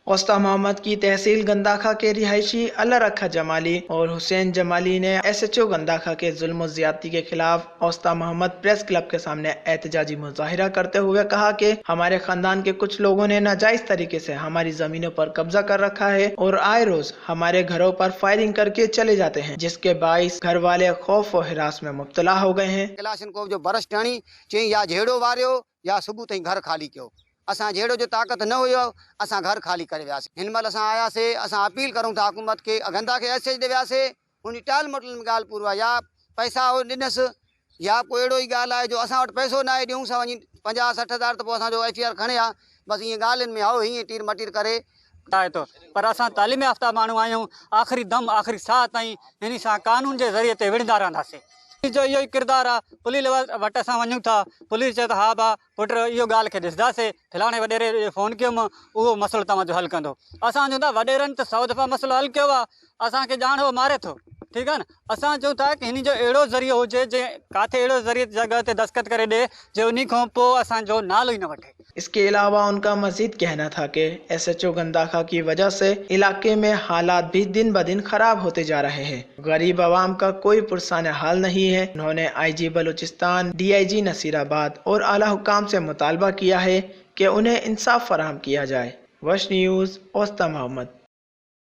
ओस्ता मोहम्मद की तहसील गंदाखा के रिहायशी अल्लाह रखा जमाली और हुसैन जमाली ने एसएचओ गंदाखा के जुल्म ज़्यादती के खिलाफ ओस्ता मोहम्मद प्रेस क्लब के सामने एहतजाजी मुजाहिरा करते हुए कहा कि हमारे खानदान के कुछ लोगों ने नाजायज तरीके से हमारी जमीनों पर कब्जा कर रखा है और आए रोज हमारे घरों पर फायरिंग करके चले जाते हैं, जिसके बाइस घर वाले खौफ और हिरास में मुब्तला हो गए हैं। क्लाशनकोव जो बरस हणी चयईं, या झेड़ो वारियो या सुबुह ताईं घर खाली कयो। असां झेड़ो जो ताक़त न हुयो, असां घर खाली करे वियासीं। हिन महिल असां आयासीं, असां अपील करूं था हुकूमत खे, गंदा खे एस एच ॾे वियासीं, हुन टाल मटोल में ॻाल्हि पूरो आहे, या पैसा ॾिनसि या को अहिड़ो ई ॻाल्हि आहे जो असां वटि पैसो न आहे, ॾियूं सां वञी 50-60 हज़ार त पोइ असांजो एफ I R खणे आहे। बसि ईअं ॻाल्हियुनि में आओ हीअं टीर मटीर करे आहे थो, पर असां तालीम याफ़्ता माण्हू आहियूं, आख़िरी दम आख़िरी साह ताईं हिन सां कानून जे ज़रिए ते विढ़ंदा रहंदासीं। जो इहो ई किरदारु आहे। पुलिस वटि असां वञूं था, पुलिस चए त हा भाउ पुट, इहो ॻाल्हि खे ॾिसंदासीं, फलाणे वॾेरे फ़ोन कयुमि, उहो मसइलो तव्हांजो हल कंदो। असां चऊं था वॾेरनि त 100 दफ़ा मसइलो हल कयो आहे, असांखे ॼाण हो मारे थो, ठीकु आहे न। असां चऊं था की हिन जो अहिड़ो ज़रियो हुजे, जंहिं किथे अहिड़ो ज़रिए जॻह ते दस्तख़त करे ॾे, जो उन खां पोइ असांजो नालो ई न वठे। इसके अलावा उनका मजीद कहना था कि एसएचओ गंदाखा की वजह से इलाके में हालात भी दिन ब दिन खराब होते जा रहे हैं, गरीब आवाम का कोई पुरसान हाल नहीं है। उन्होंने आईजी बलूचिस्तान, डीआईजी नसीराबाद और आला हुकाम से मुतालबा किया है कि उन्हें इंसाफ फराहम किया जाए। वश न्यूज़, ओस्ता मोहम्मद।